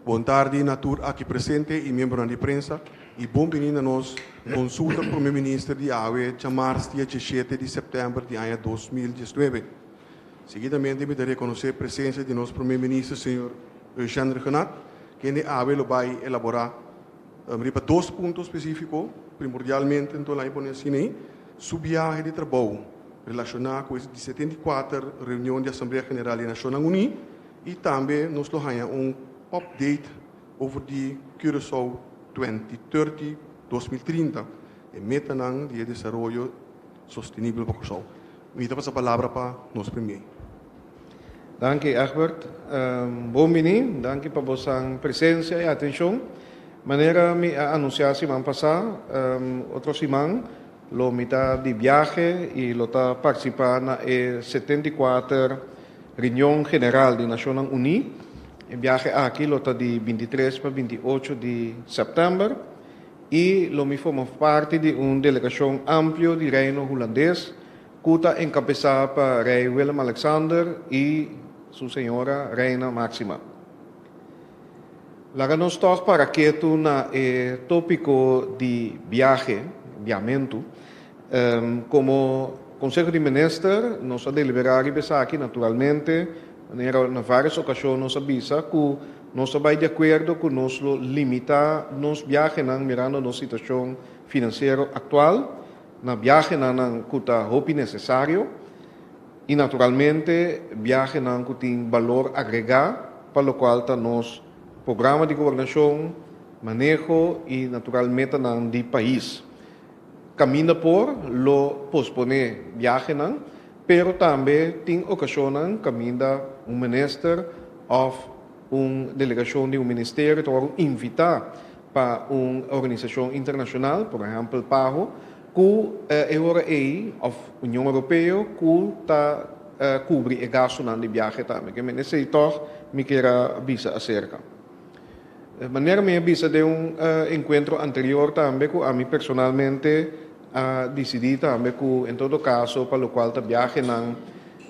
Bon tardi na tur aki presente i miembronan di prensa i bon bini na nos konsulta Prome Minister di awe djamars dia 17 di sèptèmber di aña 2019. Seguidamente mi ta rekonosé presensia di nos Prome Minister señor Eugène Rhuggenaath, kende awe lo bai elaborá riba dos punto spesífiko, primordialmente anto laña pone asina ei, su biahe di trabou relashoná ku e di 74 reunion di Asamblea General di Nashonnan Uní i tambe nos lo haña un update over di Curaçao 2030, 2030, e metanan di e desaroyo sostenibel pa Kòrsou. Mi ta pasa palabra pa nos premier. Danki Egbert. Bon bini, danki pa bosan presensia i atenshon. Manera mi a anunsiá siman pasá, otro siman lo mi ta di biahe i lo ta partisipá na e 74 Reunion General di Nashonnan Uní. E biahe aki lo ta di 23 pa 28 di sèptèmber i lo mi forma parti di un delegashon amplio di Reino Hulandes ku ta enkabesá pa Rei Willem-Alexander i su señora Reina Máxima. Laga nos tòg para ketu na e tópiko di biahe, biamentu. Komo Konseho di Minister nos a deliberá riba esaki, naturalmente, manera na vários okashon nos a bisa ku nos a bai di akuerdo ku nos lo limitá nos biahenan mirando nos situashon finansiero aktual na biahenan ku ta hopi nesesario i naturalmente biahenan ku tin balor agregá pa lokual ta nos programa di gobernashon, maneho i natural metanan di pais. Kaminda por lo posponé biahenan, pero tambe tin okashonnan kaminda un minister òf un delegashon di un ministerio ta wòrdu invitá pa un organisashon internashonal, por ehèmpel PAHO, ku e ora ei òf Union Europeo ku ta kubri e gastunan di biahe tambe. Ke men esei tòg mi kier a bisa aserka. Manera mi a bisa den un enkuentro anterior tambe ku ami personalmente a disidí tambe ku en todo kaso pa lokual ta biahenan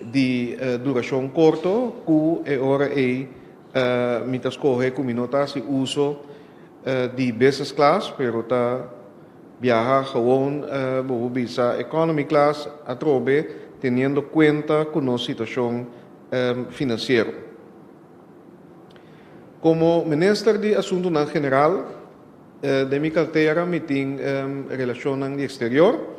di durashon korto ku e ora ei mi ta skohe ku mi no ta hasi uso di business class pero ta biaha gewoon bo por bisa economy class atrobe teniendo kuenta ku nos situashon finansiero. Komo Minister di Asuntunan General den mi kartera mi tin relashonnan di eksterior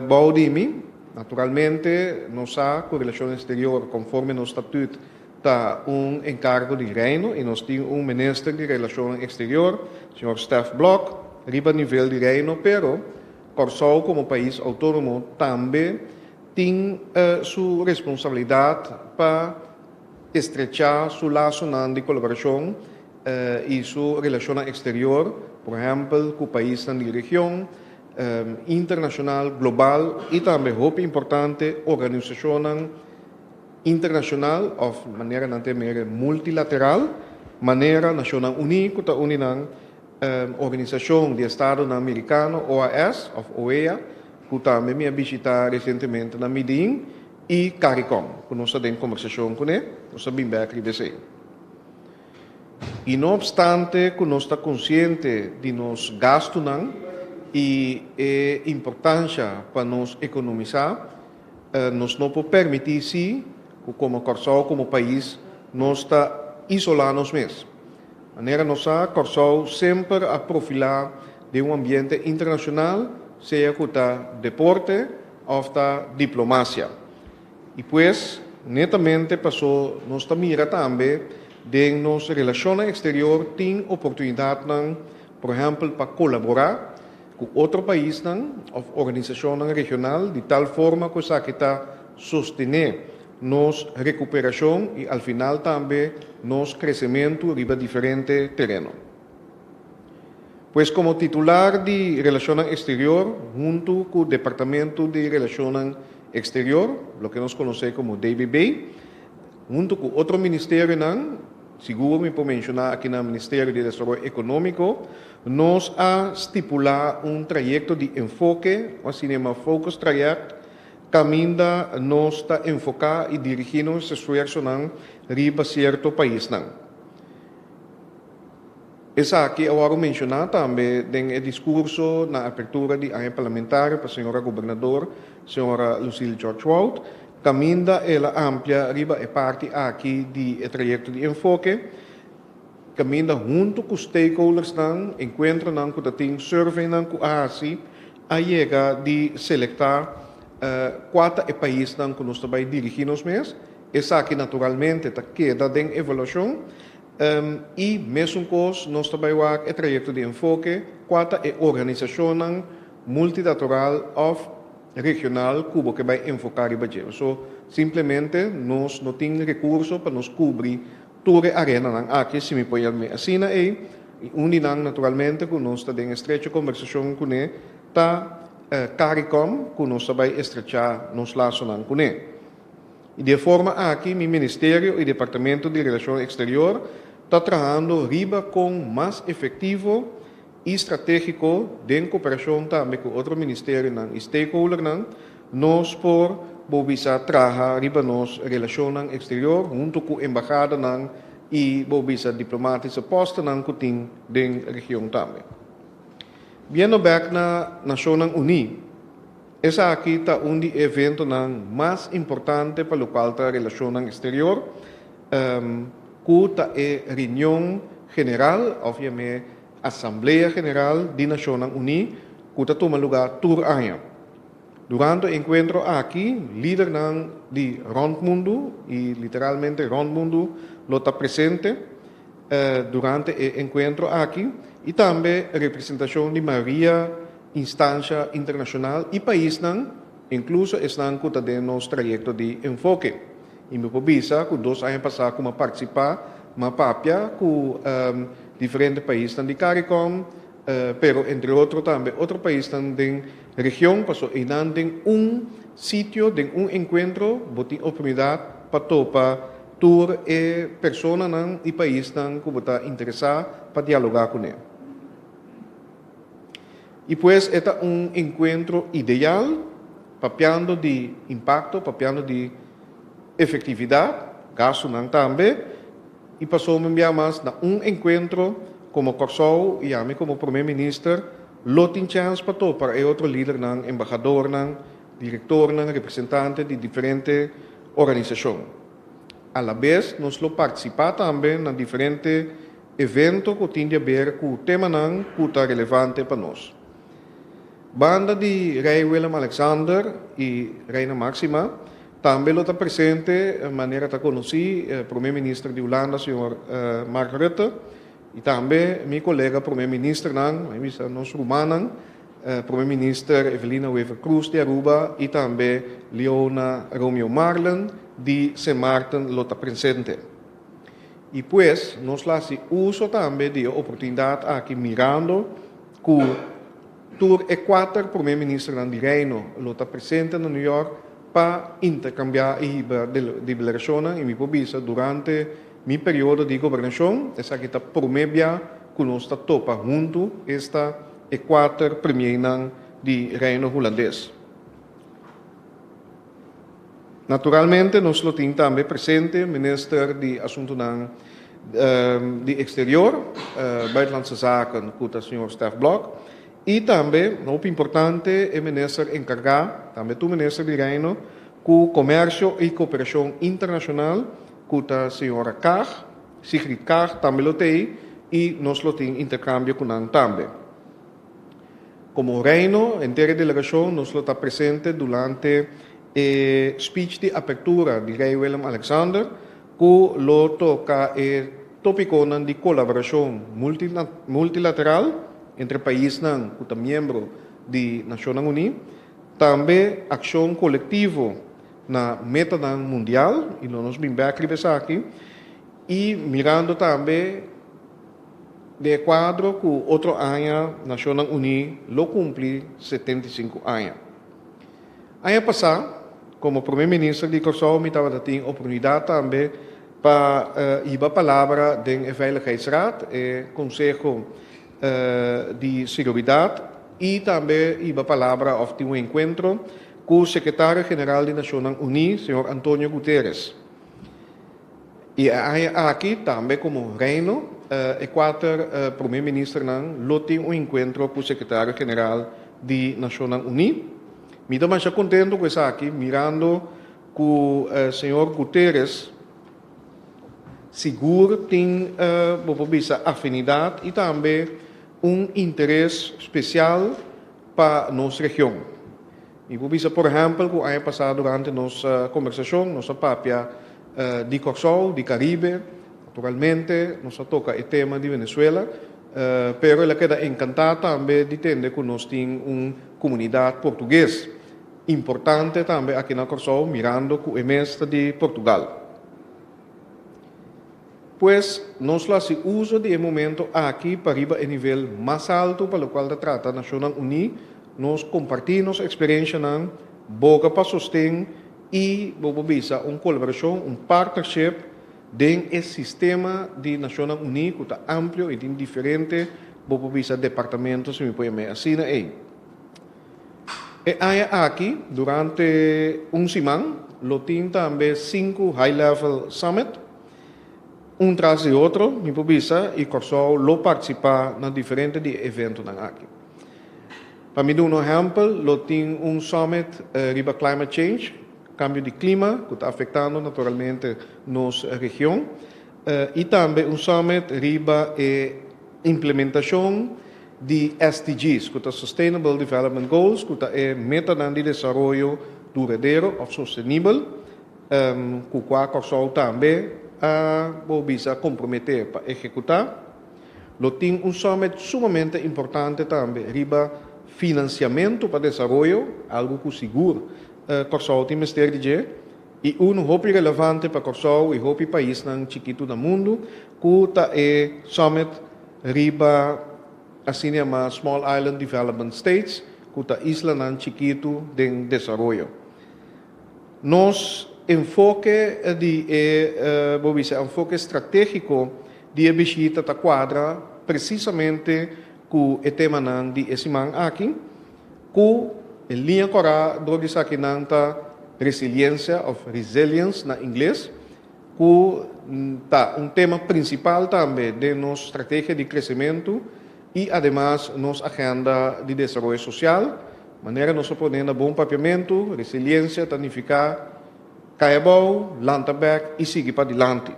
bou di mi. Naturalmente nos sa ku relashon eksterior konforme nos statut ta un enkargo di Reino i nos tin un Minister di Relashonnan Eksterior, señor Stef Blok, riba nivel di Reino, pero Kòrsou komo pais outónomo tambe tin su responsabilidat pa estrechá su lasonan di kolaborashon i su relashonnan eksterior, por ehèmpel ku paisnan di region, internashonal, global i tambe hopi importante organisashonnan internashonal òf manera nan ta mere multilateral, manera Nashonnan Uní ku ta uni nan Organisashon di Estadonan Merikano, OAS, òf OEA, ku tambe mi a bishitá resientemente na Medellín, i Caricom, ku nos ta den kombersashon kuné, nos ta bin bèk riba esei. I no opstante ku nos ta konsiente di nos gastunan i e importansha pa nos ekonomisá, Nos no por permití sí ku komo Kòrsou komo pais nos ta isolá nos mes. Manera nos sa, Kòrsou semper a profilá den un ambiente internashonal, sea ku ta deporte òf ta diplomasia. I pues, netamente pasó nos ta mira tambe den nos relashonnan eksterior tin oportunidatnan, por ehèmpel pa kolaborá ku otro paisnan òf organisashonnan regional di tal forma ku esaki ta sostené nos rekuperashon i al final tambe nos kresementu riba diferente tereno. Pues komo titular di Relashonnan Eksterior huntu ku Departamentu di Relashonnan Eksterior, loke nos konosé komo DBB, huntu ku otro ministerionan, Sigur mi por menshoná aki na Ministerio di Desaroyo Ekonómiko, nos a stipulá un trayekto di enfoke, o asina yama focus traject, kaminda nos ta enfoká i dirigí nos esfuersonan riba sierto paisnan. Esaki a wòrdu menshoná tambe den e diskurso na apertura di aña parlamentario pa señora gobernador, señora Lucille George-Wout, kaminda el a amplia riba e parti aki di e trayekto di enfoke, kaminda huntu ku stakeholdersnan, enkuentronan ku ta tin, surveynan ku a hasi, a yega di selektá kua ta e paisnan ku nos ta bai dirigí nos mes. Esaki naturalmente ta keda den evaluashon. I mesun kos nos ta bai wak e trayekto di enfoke, kua ta e organisashonnan multilateral òf regional ku bo ke bai enfoká riba dje. So, simplemente nos no tin rekurso pa nos kubri tur e arenanan aki, si mi por yam'é asina ei. I un di nan naturalmente ku nos ta den estrecho kombersashon kuné ta Caricom, ku nos ta bai estrechá nos lasonan kuné. I di e forma aki mi ministerio i Departamento di Relashon Eksterior ta trahando riba kon mas efektivo i stratégiko den koperashon tambe ku otro ministerionan i stakeholdernan nos por bo bisa traha riba nos relashonnan eksterior huntu ku embahadanan i bo bisa diplomatische postennan ku tin den region tambe. Biendo bèk na Nashonnan Uní. Esaki ta un di e eventonan mas importante pa lokual ta relashonnan eksterior, ku ta e Reunion General òf yam'é Asamblea General di Nashonnan Uní ku ta tuma lugá tur aña. Durante e enkuentro aki lidernan di rònt mundu, i literalmente rònt mundu, lo ta presente durante e enkuentro aki i tambe representashon di mayoria instansha internashonal i paisnan, inkluso esnan ku ta den nos trayekto di enfoke. I mi por bisa ku dos aña pasá ku m'a partisipá, m'a papia ku diferente paisnan di Caricom, pero entre otro tambe otro paisnan den region, paso einan den un sitio, den un enkuentro bo tin oportunidat pa topa tur e personanan i paisnan ku bo ta interesá pa dialogá kuné. I pues e ta un enkuentro ideal papiando di impakto, papiando di efektividat, gastunan tambe, i pasobra un bia mas na un enkuentro komo Kòrsou i ami komo Prome Minister lo tin chèns pa topa e otro lidernan, embahadornan, direktornan, representante di diferente organisashon. Alabes nos lo partisipá tambe na diferente Evento ku tin di aber ku temanan ku ta relevante pa nos. Banda di Rei Willem Alexander i Reina Maxima, tambe lo ta presente, manera ta konosí, Prome Minister di Hulanda señor Mark Rutte i tambe mi kolega Prome Ministernan, mi bisa nos rumannan, Prome Minister Evelina Wever-Croes di Aruba i tambe Leona Romeo Marlen di Sint Maarten lo ta presente. I pues nos lo hasi uso tambe di e oportunidat aki mirando ku tur e kuater prome ministernan di Reino lo ta presente na New York pa interkambiá i hiba deliberashonnan i mi por bisa durante mi periodo di gobernashon esaki ta prome bia ku nos ta topa huntu esta e kuater premiernan di Reino Hulandes. Naturalmente nos lo tin tambe presente Minister di Asuntunan di Exterior, Buitenlandse Zaken, cu ta señor Stef Blok, y tambe, hopi importante, e Minister encarga, tambe tur Minister di Reino, cu Comercio y Cooperacion Internacional, cu ta señora Kaag, Sigrid Kaag, tambe lo t'ey y nos lo tin intercambio cu nan tambe. Komo Reino, henter e delegashon nos lo ta presente durante e speech di apertura di Rei Willem Alexander ku lo toka e topikonan di kolaborashon multilateral entre paisnan ku ta miembro di Nashonnan Uní, tambe akshon kolektivo na metanan mundial, i lo nos bin bèk riba esaki, i mirando tambe Den e kuadro ku otro aña Nashonnan Uní lo kumpli 75 aña. Aña pasá, komo Prome Minister di Kòrsou mi tabata tin oportunidat tambe pa hiba palabra den e Veiligheidsraad, e Konseho di Seguridat, i tambe hiba palabra òf tin un enkuentro ku Sekretario General di Nashonnan Uní, señor Antonio Guterres. I e aña aki tambe komo Reino. E kuater promé ministernan lo tin un enkuentro ku sekretario general di Nashonnan Uní. Mi ta masha kontentu ku esaki, mirando ku señor Guterres sigur tin, bo por bisa, afinidat i tambe un interes spesial pa nos region. Mi por bisa por ehèmpel ku aña pasá durante nos kombersashon nos a papia di Kòrsou, di Karibe, naturalmente nos a toka e tema di Venezuela, pero el a keda enkantá tambe di tende ku nos tin un komunidat portugues importante tambe aki na Kòrsou mirando ku e mes ta di Portugal. Pues, nos lo hasi uso di e momento aki pa riba e nivel mas altu pa lokual ta trata Nashonnan Uní, nos kompartí nos eksperenshanan, boga pa sosten i, bo por bisa, un kolaborashon, un partnership den e sistema di Nashonnan Uní ku ta amplio i tin diferente, bo por bisa, departamento, si mi por yam'é asina ei. E aña aki, durante un siman, lo tin tambe sinku High Level Summit, un tras di otro, mi por bisa, i Kòrsou lo partisipá na diferente di e eventonan aki. Pa mi duna un ehèmpel, lo tin un summit riba climate change, kambio di klima, ku ta afektando naturalmente nos region, i tambe un summit riba e implementashon di SDGs, ku ta Sustainable Development Goals, ku ta e metanan di desaroyo duradero òf sostenibel, ku kua Kòrsou tambe a bo bisa komprometé pa ehekutá. Lo tin un summit sumamente importante tambe riba finansiamentu pa desaroyo, algu ku sigur Kòrsou tin mester di dje, i unu hopi relevante pa Kòrsou i hopi paisnan chikitu na mundu, ku ta e summit riba asina yamá Small Island Development States, ku ta islanan chikitu den desaroyo. Nos enfoke di e, bo bisa, enfoke stratégiko di e bishita ta kuadra presisamente ku e temanan di e siman aki, ku e liña kòrá dor di esakinan ta resiliensia òf resilience na ingles, ku ta un tema prinsipal tambe den nos strategia di kresementu i ademas nos agenda di desaroyo sosial. Manera nos a pone na bon papiamentu, resiliensia ta nifiká kai abou, lanta bèk i sigui padilanti.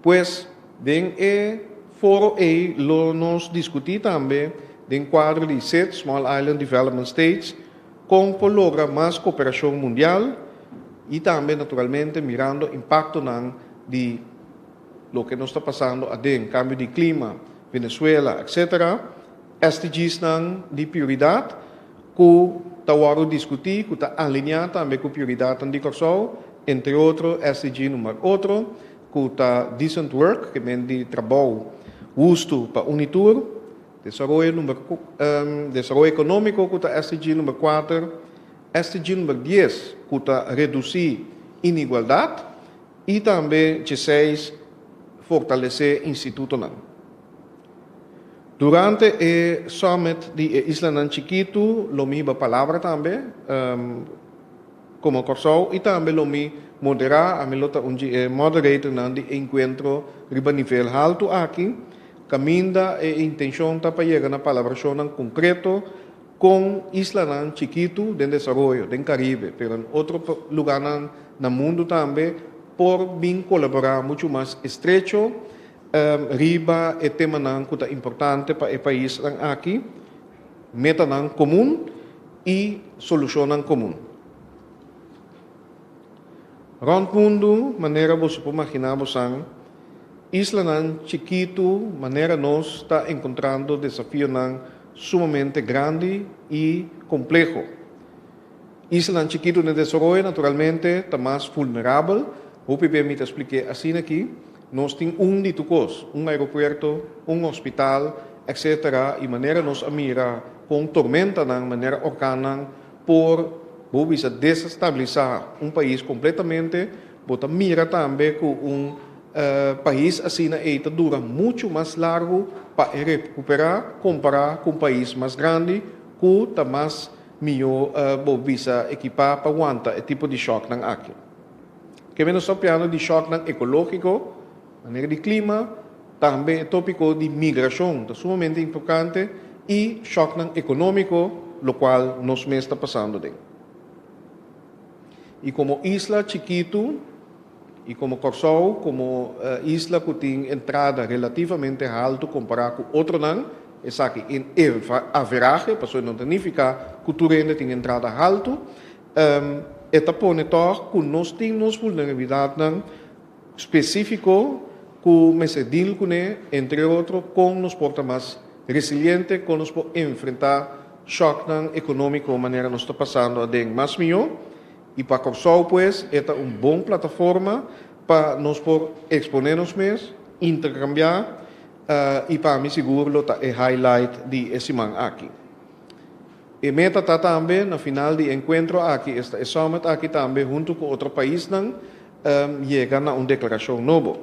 Pues, den e foro ei lo nos diskutí tambe den kuadro di SIDS, Small Island Development States, Kon por logra mas koperashon mundial i tambe naturalmente mirando impaktonan di loke nos ta pasando aden, kambio di klima, Venezuela, etc. SDGsnan di prioridat ku ta wòrdu diskutí ku ta alineá tambe ku prioridatnan di Kòrsou, entre otro SDG number otro ku ta decent work, ke men di trabou hustu pa un i tur. Desaroyo number Desaroyo ekonómiko ku ta SDG number kuater, SDG number dies ku ta redusí inigualdat i tambe dieseis fortalesé institutonan. Durante e summit di e islanan chikitu lo mi hiba palabra tambe komo Kòrsou i tambe lo mi moderá, ami lo ta un di e moderatornan di e enkuentro riba nivel haltu aki. Kaminda e intenshon ta pa yega na palabrashonnan konkreto kon islanan chikitu den desaroyo, den Karibe, pero en otro lugánan na mundu tambe, por bin kolaborá muchu mas estrecho riba e temanan ku ta importante pa e paisnan aki, metanan komun i solushonnan komun. Rònt mundu, manera boso por maginá bosan, islanan chikitu manera nos ta enkontrando desafionan sumamente grandi i kompleho. Islanan chikitu den desaroyo naturalmente ta mas vulnerabel, hopi be mi ta splik'é asina aki, nos tin un di tur kos, un aeropuerto, un hospital, etcetera, i manera nos a mira kon tormentanan manera orkannan por, bo bisa, desestabilisá un pais kompletamente, bo ta mira tambe ku un pais asina ei ta dura muchu mas largu pa e rekuperá kompará ku un pais mas grandi ku ta mas mihó, bo bisa, ekipá pa wanta e tipo di shòknan aki. Keme nos ta piano di shòknan ekológiko, manera di klima. Tambe e tópiko di migrashon ta sumamente importante i shòknan ekonómiko lokual nos mes ta pasando den. I komo isla chikitu i komo Kòrsou komo isla ku tin entrada relativamente haltu kompará ku otronan, esaki in averahe, pasobra no ta nifiká ku tur hende tin entrada haltu, e ta pone tòg ku nos tin nos vulnerabilidatnan spesífiko ku mester deal kuné, entre otro kon nos por ta mas resiliente, kon nos por enfrentá shòknan ekonómiko manera nos ta pasando aden mas mihó. I pa Kòrsou pues e ta un bon plataforma pa nos por eksponé nos mes, interkambiá i pa mi sigur lo ta e highlight di e siman aki. E meta ta tambe na final di e enkuentro aki, esta e summit aki tambe huntu ku otro paisnan yega na un deklarashon nobo.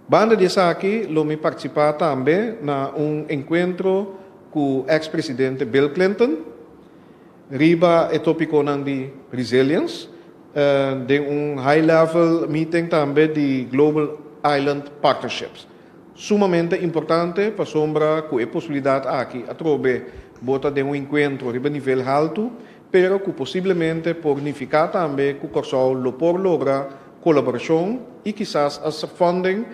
Banda di esaki lo mi partisipá tambe na un enkuentro ku eks presidente Bill Clinton riba e topikonan di resilience den un high level meeting tambe di Global Island Partnerships. Sumamente importante pasobra ku e posibilidat aki atrobe bo ta den un enkuentro riba nivel haltu, pero ku posiblemente por nifiká tambe ku Kòrsou lo por logra kolaborashon i kisas hasta funding,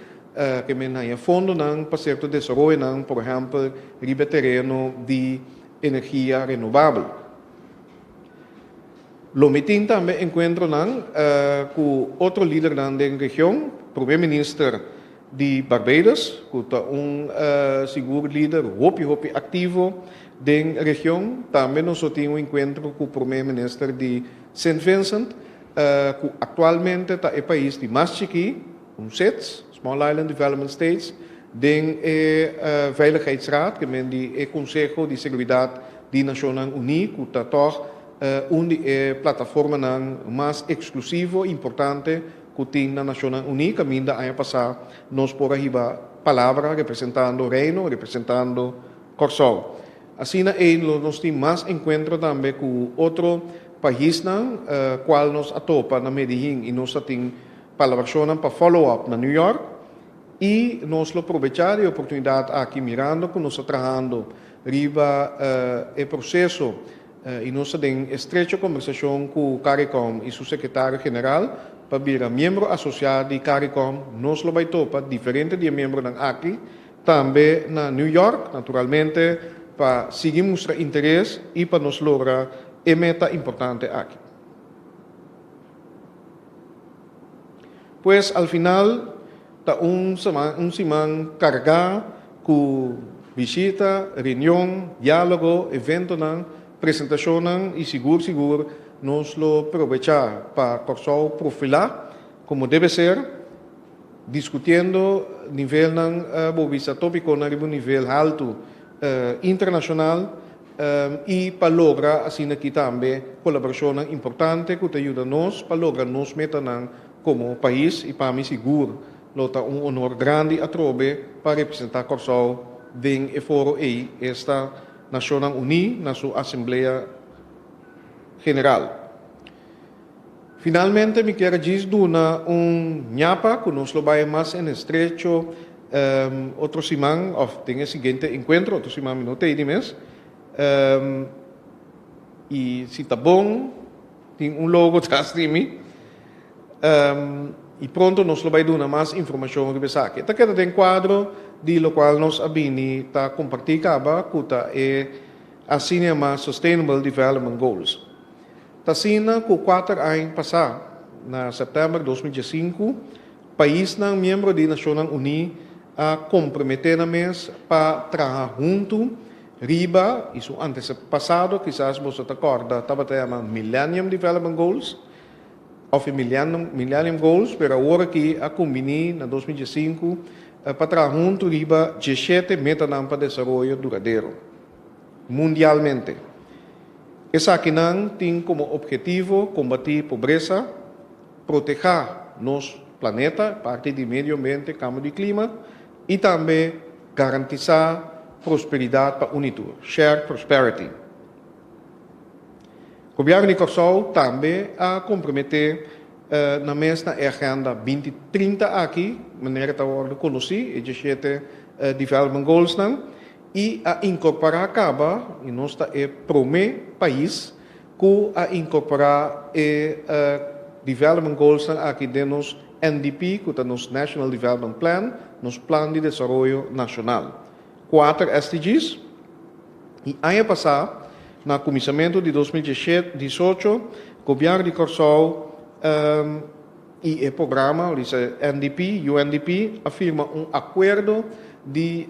ke men haña fondonan pa sierto desaroyonan, por ehèmpel riba e tereno di energia renobabel. Lo mi tin tambe enkuentronan ku otro lidernan den region, Prome Minister di Barbados, ku ta un sigur lider hopi hopi aktivo den region. Tambe nos lo tin un enkuentro ku Prome Minister di Sint Vincent, ku aktualmente ta e pais di mas chikí, un SIDS, Small Island Development States, den e Veiligheidsraad, ke men di e Konseho di Seguridat di Nashonnan Uní, ku ta tòg un di e plataformanan mas eksklusivo i importante ku tin na Nashonnan Uní, kaminda aña pasá nos por a hiba palabra representando Reino, representando Kòrsou. Asina ei lo nos tin mas enkuentro tambe ku otro paisnan kual nos a topa na Medellín i nos a tin palabrashonnan pa follow up na New York i nos lo probechá di e oportunidat aki mirando ku nos ta trahando riba e proseso i nos ta den estrecho kombersashon ku Caricom i su sekretario general pa bira miembro asosiá di Caricom. Nos lo bai topa diferente di e miembronan aki tambe na New York, naturalmente pa sigui mustra interes i pa nos logra e meta importante aki. Pues al final ta un un siman carga cu bishita, reunion, dialogo, eventonan, presentacionnan y sigur sigur nos lo probecha pa Corsou profila como debe ser, discutiendo nivelnan bo bisa topiconan riba un nivel halto internacional i pa logra asina aki tambe kolaborashonnan importante ku ta yuda nos pa logra nos metanan komo pais i pa mi sigur lo ta un honor grandi atrobe pa representá Kòrsou den e foro ei, esta Nashonnan Uní na su Asamblea General. Finalmente mi kier a djis duna un ñapa ku nos lo bai mas en estrecho otro siman òf den e siguiente enkuentro, otro siman mi no ta ei di mes, i si ta bon tin un logo tras di mi i pronto nos lo bai duna mas informashon riba esaki. E ta keda den kuadro di lokual nos a bini ta kompartí kaba ku ta e asina yamá Sustainable Development Goals. Ta asina ku kuater aña pasá, na sèptèmber 2015, paisnan miembro di Nashonnan Uní a komprometé nan mes pa traha huntu riba, i su antepasado kisas boso ta kòrda tabata yama Millennium Development Goals òf e Millennium Goals, pero awor aki a kumbiní na 2015 pa traha huntu riba diesshete metanan pa desaroyo duradero mundialmente. Esakinan tin komo ophetivo kombatí pobresa, protehá nos planeta, parti di medio ambiente, kambio di klima, i tambe garantisá prosperidat pa un i tur, shared prosperity. Gobièrnu di Kòrsou tambe a komprometé. Nan mes na e Agenda 2030 aki, manera ta wòrdu konosí, e 17 Development Goalsnan, i a inkorporá kaba, i nos ta e promé pais ku a inkorporá e Development Goalsnan aki den nos NDP, ku ta nos National Development Plan, nos Plan di Desaroyo Nashonal. Kuater SDGs. I aña pasá, na kuminsamentu di 2018, Gobièrnu di Kòrsou i e programa, dice NDP, UNDP, a firma un akuerdo di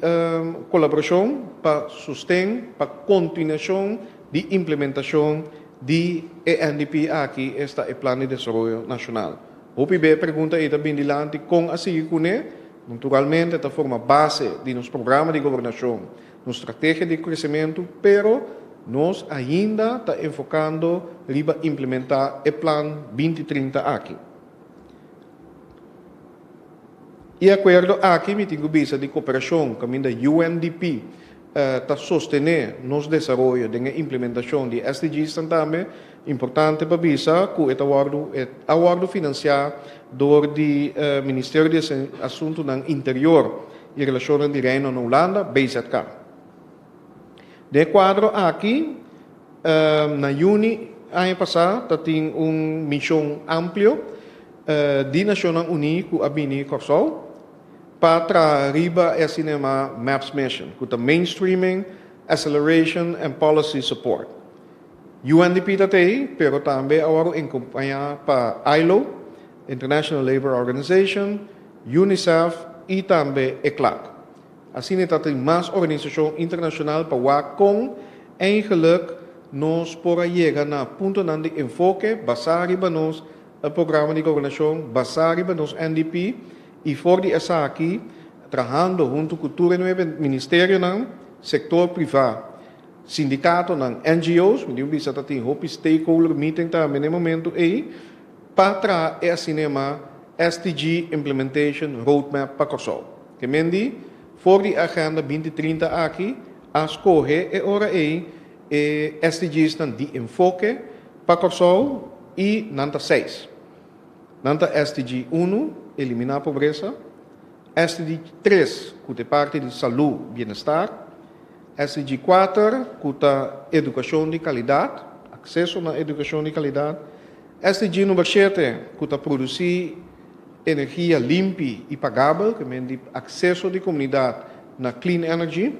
kolaborashon pa sosten, pa kontinuashon di implementashon di e NDP aki, esta e Plan di Desaroyo Nashonal. Hopi be e pregunta ei ta bin dilanti kon a sigui kuné. Naturalmente ta forma base di nos programa di gobernashon, nos strategia di kresementu, pero nos ainda ta enfokando riba implementá e Plan 2030 aki. E akuerdo aki mi tin ku bisa di koperashon kaminda UNDP ta sostené nos desaroyo den e implementashon di e SDGsnan tambe. Importante pa bisa ku e ta wòrdu e a wòrdu finansiá dor di Ministerio di Asuntunan Interior i Relashonnan di Reino na Hulanda, BZK. Den e kuadro aki na yüni aña pasá ta tin un mishon amplio di Nashonnan Uní ku a bini Kòrsou pa traha riba e asina yamá MAPS Mission, ku ta Mainstreaming, Acceleration and Policy Support. UNDP ta t'ei, pero tambe a wòrdu enkompañá pa ILO, International Labour Organization, UNICEF i tambe ECLAC. Asina ta tin mas organisashon internashonal pa wak kon eigenlik nos por a yega na puntonan di enfoke basá riba nos programa di gobernashon, basá riba nos NDP i for di esaki trahando huntu ku tur e nuebe ministerionan, sektor privá, Sindikatonan, NGO's, mi tin bisa ta tin hopi stakeholder meeting tambe na e momento ei pa traha e asina yamá SDG Implementation Roadmap pa Kòrsou. Ke men di, for di e Agenda 2030 aki a skohe e ora ei e SDGsnan di enfoke pa Kòrsou i nan ta seis. Nan ta SDG unu, eliminá pobresa, SDG 3 ku ta e parti di salú, bienestar, SDG 4 ku ta edukashon di kalidat, akseso na edukashon di kalidat, SDG number 7 ku ta produsí energia limpi i pagabel, ke men di akseso di komunidat na clean energy,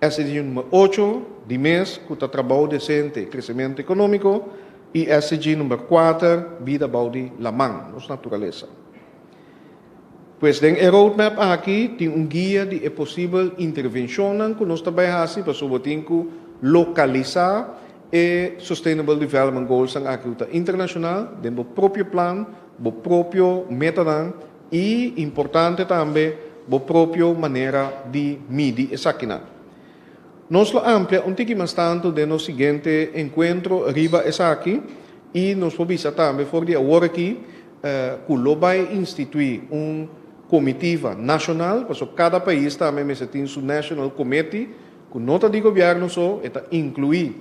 SDG number 8 di mes ku ta trabou desente, kresementu ekonómiko, i SDG number 4 bida bou di laman, nos naturalesa. Pues den e roadmap aki tin un guia di e posibel intervenshonnan ku nos ta bai hasi pasobra bo tin ku lokalisá e Sustainable Development Goalsnan aki ku ta internashonal den bo propio plan, bo propio metanan i importante tambe bo propio manera di midi esakinan. Nos lo amplia un tiki mas tantu den nos siguiente enkuentro riba esaki i nos por bisa tambe for di awor aki ku lo bai instituí un komitiva nashonal, pasobra kada pais tambe mester tin su national committee, ku no ta di gobièrnu so, e ta inkluí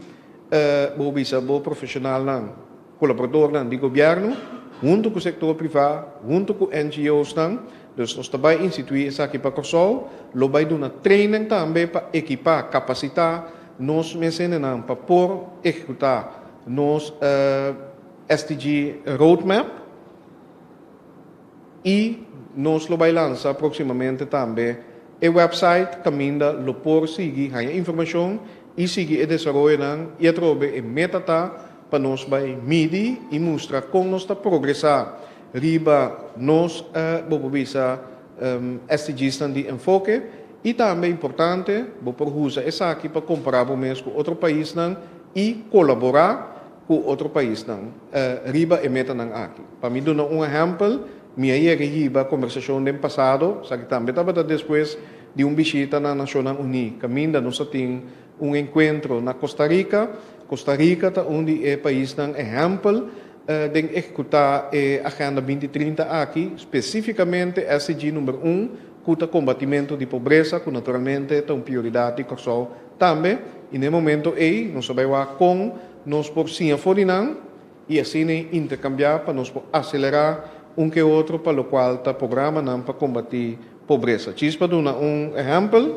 bo bisa bo profeshonalnan, kolaboradornan di gobièrnu, huntu ku sektor privá, huntu ku NGOsnan. Dus nos ta bai instituí esaki pa Kòrsou, lo bai duna training tambe pa ekipá, kapasitá nos mes hendenan pa por ehekutá nos SDG Roadmap y nos lo bay lansa proximamente tambe e website caminda lo por sigui haña informacion y sigui e desaroyonan y atrobe e meta ta pa nos bay midi y mustra con nos ta progresa riba nos bo por bisa SDGsnan di enfoke y tambe importante bo por usa esaki pa compara bo mes cu otro paisnan y colabora ku otro paisnan riba e metanan aki. Pa mi duna un ehèmpel, mi a yega hiba kombersashon den pasado, esaki tambe tabata despues di un bishita na Nashonnan Uní, kaminda nos a tin un enkuentro na Costa Rica. Costa Rica ta un di e paisnan ehèmpel den ehekutá e Agenda 2030 aki, spesífikamente SDG number un, ku ta kombatimentu di pobresa, ku naturalmente ta un prioridat di Kòrsou tambe. I na e momento ei nos a bai wak kon nos por siña for di nan. I asina interkambiá pa nos por aselerá un ke otro pa lokual ta programanan pa kombatí pobresa. Djis pa duna un ehèmpel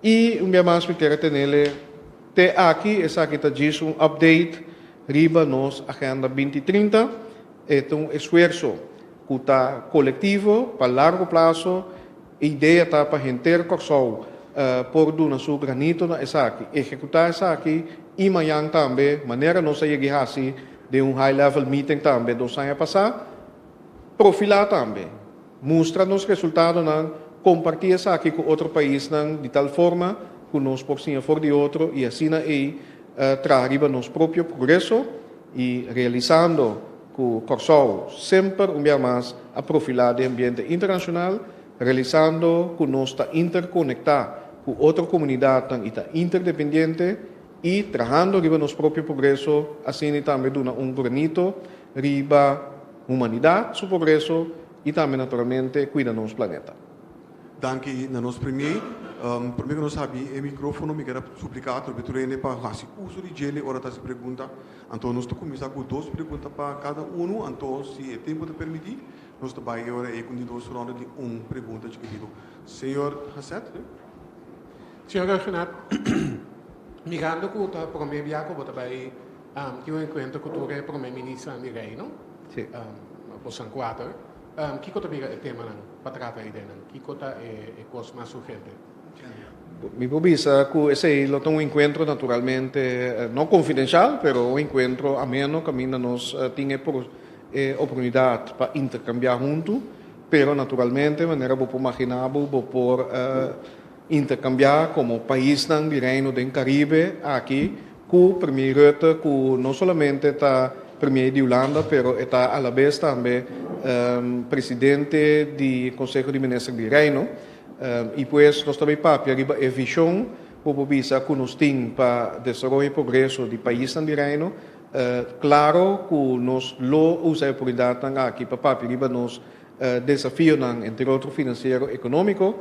i un bia mas mi kier a tenele te aki, esaki ta djis un update riba nos Agenda 2030. E ta un esfuerso ku ta kolektivo pa largo plaso. E idea ta pa henter Kòrsou por duna su granito na esaki, ehekutá esaki i mañan tambe, manera nos a yega i hasi den un high level meeting tambe 2 aña pasá, profilá tambe, mustra nos resultadonan, kompartí esaki ku otro paisnan di tal forma ku nos por siña for di otro i asina ei traha riba nos propio progreso i realisando ku Kòrsou semper un bia mas a profilá den ambiente internashonal, realisando ku nos ta interkonektá ku otro komunidatnan i ta interdependiente i trahando riba nos propio progreso, asina tambe duna un granito riba humanidat su progreso i tambe naturalmente kuida nos planeta. Danki na nos premier. Promé ku nos habri e mikrófono, mi ke supliká tur hende pa hasi uso di dje ora ta hasi pregunta. Anto nos ta kuminsá ku dos pregunta pa kada un. Anto si e tempu ta permití, nos ta bai awor ku dos ronda di un pregunta chikititu. Señor Hasset? Señor Rhuggenaath, mirando ku ta promé biaha ku bo ta bai tin un enkuentro ku tur e promé minister di Reino, boso kuater, kiko ta bira e temanan pa trata einan? Kiko ta e kos mas urgente? Mi por bisa ku esei lo ta un enkuentro naturalmente no konfidensial, pero un enkuentro ameno kaminda nos tin e oportunidat pa interkambiá huntu, pero naturalmente, manera bo por imaginá, bo por interkambiá komo paisnan di Reino den Karibe aki ku Premier Rutte, ku no solamente ta premier di Hulanda, pero ta a la bes tambe presidente di Konseho di Minister di Reino. I pues nos tambe papia riba e vishon ku bisa ku nos tin pa desaroyo i progreso di paisnan di Reino. Klaro ku nos lo usa e oportunidat aki pa papia riba nos desafionan, entre otro finansiero, ekonómiko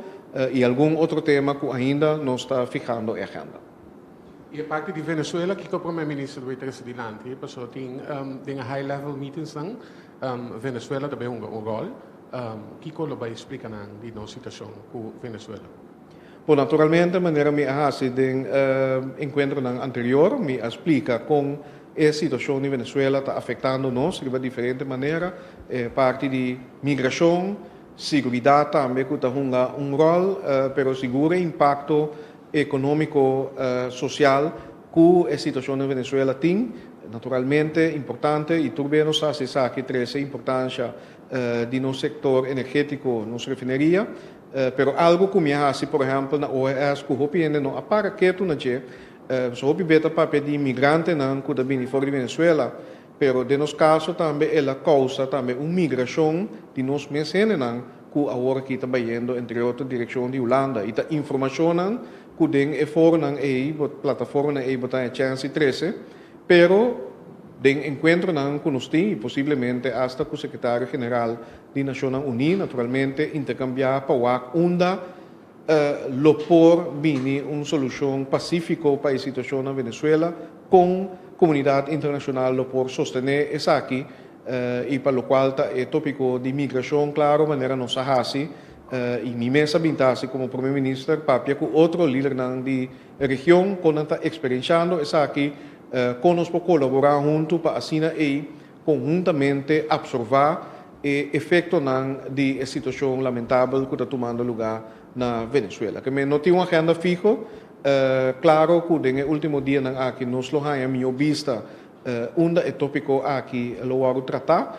i algun otro tema ku ainda nos ta fihando e agenda. I e parti di Venezuela, ku e promé minister ta trese dilanti, pasobra tin den high level meetings nan, Venezuela tambe un ròl. Kiko lo bai splika nan di nos situashon ku Venezuela? Bon, naturalmente, manera mi a hasi den enkuentronan anterior, mi a splika kon e situashon di Venezuela ta afektando nos di diferente manera, parti di migrashon, seguridat tambe ku ta hunga un ròl, pero sigur impakto ekonómiko, sosial ku e situashon na Venezuela tin, naturalmente importante i tur nos sa ku trese importansia di nos sektor energétiko, nos refineria, pero algu ku mi a hasi, por ehèmpel, na OES, ku hopi hende no a para ketu na dje, so hopi bes ta papia di migrantenan ku ta bini for di Venezuela, pero den nos kaso tambe el a kousa tambe un migrashon di nos mes hendenan ku awor aki ta bayendo entre otro direkshon di Hulanda. I ta informashonnan ku den e foronan ei, plataformanan ei bo ta chèns di trese, pero den enkuentronan ku nos tin i posiblemente hasta ku sekretario general di Nashonnan Uní, naturalmente interkambiá pa wak unda lo por bini un solushon pasífiko pa e situashon na Venezuela, ku komunidat internashonal lo por sostené esaki i pa lokual ta e tópiko di migrashon, klaro, manera nos a hasi i mi mes a bin ta hasi komo promé minister, papia ku otro lidernan di region ku ta eksperensiando esaki, kon nos por kolaborá huntu pa asina ei konhuntamente apsorbé e efektonan di e situashon lamentabel ku ta tumando lugá na Venezuela. Ke men no tin un agenda fiho, klaro ku den último dianan aki nos lo haña mihó bista unda e tópiko aki lo wòrdu tratá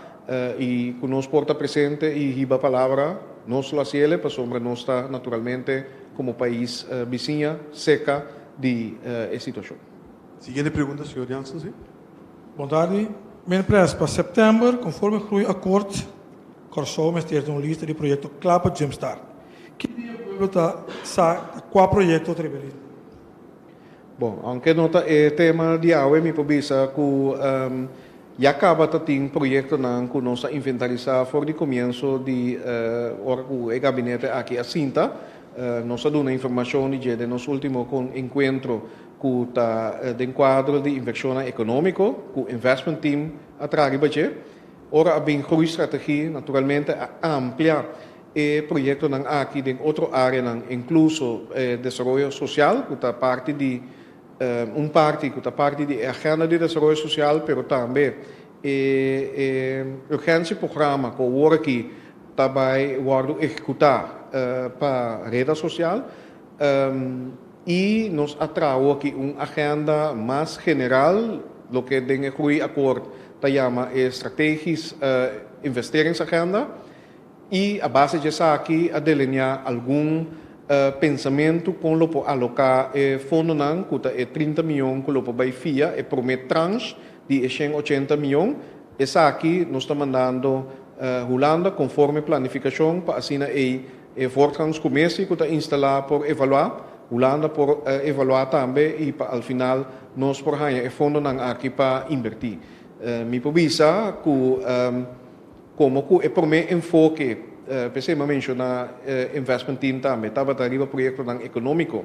i ku nos por ta presente i hiba palabra, nos lo hasié pasobra nos ta naturalmente komo pais bisiña serka di e situashon. Siguiente pregunta, señor Jansen, sí? Bon tardi. Meneer Pres, pa sèptèmber, konforme Groeiakkoord, Kòrsou mester un lista di proyekto kla pa jumpstart. Ki dia pueblo ta sa kua proyekto ta riba lista? Bon, aunke no ta e tema di awe, mi por bisa ku ya kaba ta tin proyektonan ku nos a inventarisá for di komienso di ora ku e gabinete aki a sinta. Nos a duna informashon di dje den nos último kon enkuentro. ku ta den kuadro di invershonnan ekonómiko ku Investment Team a traha riba dje. Ora a bin Groeistrategie naturalmente a amplia e proyektonan aki den otro áreanan inkluso desaroyo sosial ku ta parti di un parti ku ta parti di e agenda di desaroyo sosial pero tambe e urgentieprogramma ku awor aki ta bai wòrdu ehekutá pa Reda Sosial. I nos a traha aki un agenda mas general, loke den e Groeiakkoord ta yama e Strategisch Investeringsagenda, i a base di esaki a delineá algun pensamentu kon lo por aloká e fondonan ku ta e 30 mion ku lo por bai fia e promé tranche di e 180 mion. Esaki nos ta mandando Hulanda konforme planifikashon pa asina ei E voortgangscommissie cu ta instala por evalua, Hulanda por evalua tambe y pa al final nos por haña e fondonan aki pa inberti. Mi por bisa cu como cu e prome enfoke, p'esey mi a menciona investment team tambe, tabata riba proyectonan economico,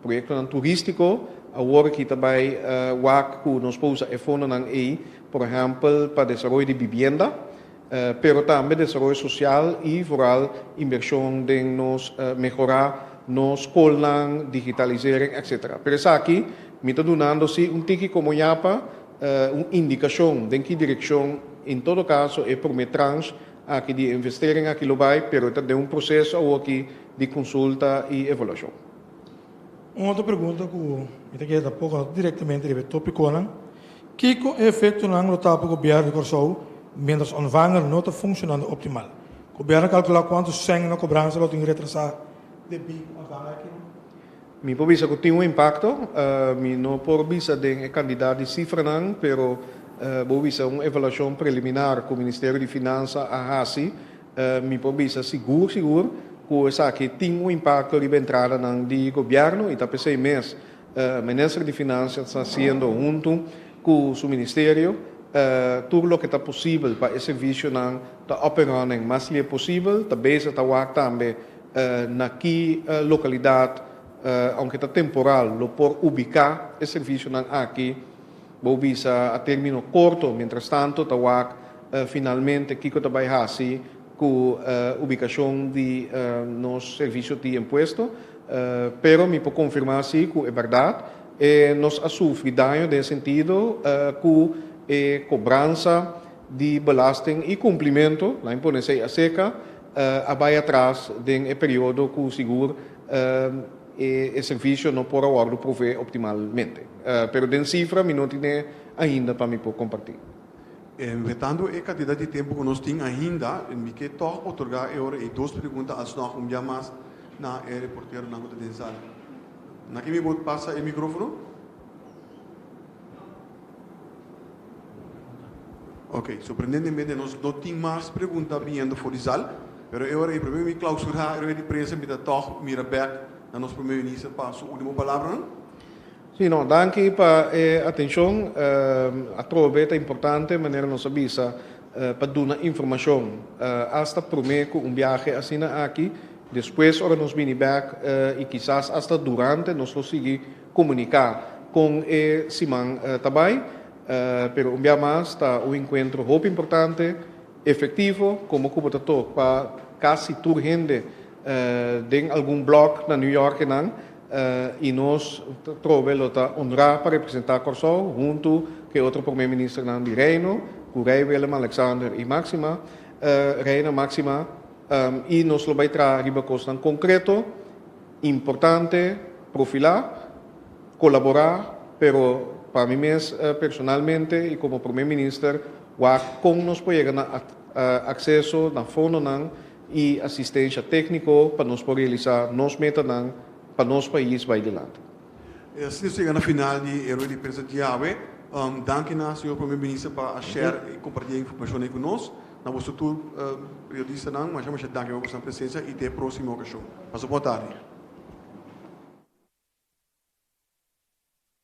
proyectonan turistico, awor aki ta bay wak cu nos por usa e fondonan ey, por ehempel pa desaroyo di bibienda, Pero tambe desaroyo sosial i vooral inbershon den nos mehorá nos skolnan, digitalisering, etc. Pero esaki mi ta dunando si un tiki komo yapa un indikashon den ki direkshon en todo kaso e promé tranche aki di e investering aki lo bai, pero e ta den un proseso awoki di konsulta i evaluashon. Un otro pregunta ku mi ta kere tampoko no ta direktamente riba e topikonan, Kiko e efektonan lo ta pa gobièrnu di Kòrsou miéntras ontvanger no ta funshonando optimal? Gobièrnu a kalkulá kuantu sèn na kobransa lo tin retrasá debí ku ontvanger aki? Mi por bisa ku tin un impakto. Mi no por bisa den e kandidat di sifranan, pero bo bisa un evaluashon preliminar ku Ministerio di Finansa a hasi. Mi por bisa sigur sigur ku esaki tin un impakto riba entradanan di gobièrnu i ta p'esei mes Minister di Finansia ta hasiendo huntu ku su ministerio tur loke ta posibel pa e servisionan ta up and running mas lie posibel. Ta bezig ta wak tambe na ki lokalidat, aunke ta temporal, lo por ubiká e servisionan aki. Bo bisa a término korto, mientrastanto ta wak finalmente kiko ta bai hasi ku ubikashon di nos servisio di impuesto. Pero mi por konfirmá si ku e bèrdat e nos a sufri daño den sentido ku e kobransa di belasting i kumplimentu, lain pone esei aserka, a bai atras den e periodo ku sigur E servicio no por a wordo provee optimalmente. Pero den cifra mi no tine ainda pa mi por comparti. Wetando e cantidad di tempo cu nos tin ainda, mi ke toch otorga e ora ei dos pregunta alsnog un bia mas na e reporteronan cu ta den sala. Na ken mi por pasa e microfono? Ok, sorprendentemente nos no tin mas pregunta biniendo for di zal, pero e ora ei prome mi clausura e rueda di prensa mi ta tog mira bek na nos Prome Minister pa su ultimo palabranan. Sí, no, danki pa e atencion. Atrobe ta importante, manera nos a bisa, pa duna informacion hasta prome cu un biahe asina aki, despues ora nos bini bek y kisas hasta durante nos lo sigui comunica con e siman ta bay. Pero un bia mas ta un encuentro hopi importante, efectivo, como cu bo ta toc pa casi tur hende den algun blok na New York enan, y nos trobe lo ta honra pa representa Corsou hunto cu e otro Prome Ministernan di Reino, cu Rey Willem Alexander y Maxima, Reina Maxima, y nos lo bay traha riba cosnan concreto, importante, profila. Kolaborá, pero pa mi mes personalmente i komo Prome Minister wak kon nos por yega na akseso na fondonan i asistensha tékniko pa nos por realisá nos metanan pa nos pais bai dilanti. Asina nos yega na final di e rueda di prensa djawe. Danki na señor Prome Minister pa a share i kompartí e informashon ei ku nos. Na boso tur periodistanan masha masha danki pa boso presensia i te e próksimo okashon. Pasa bon tardi.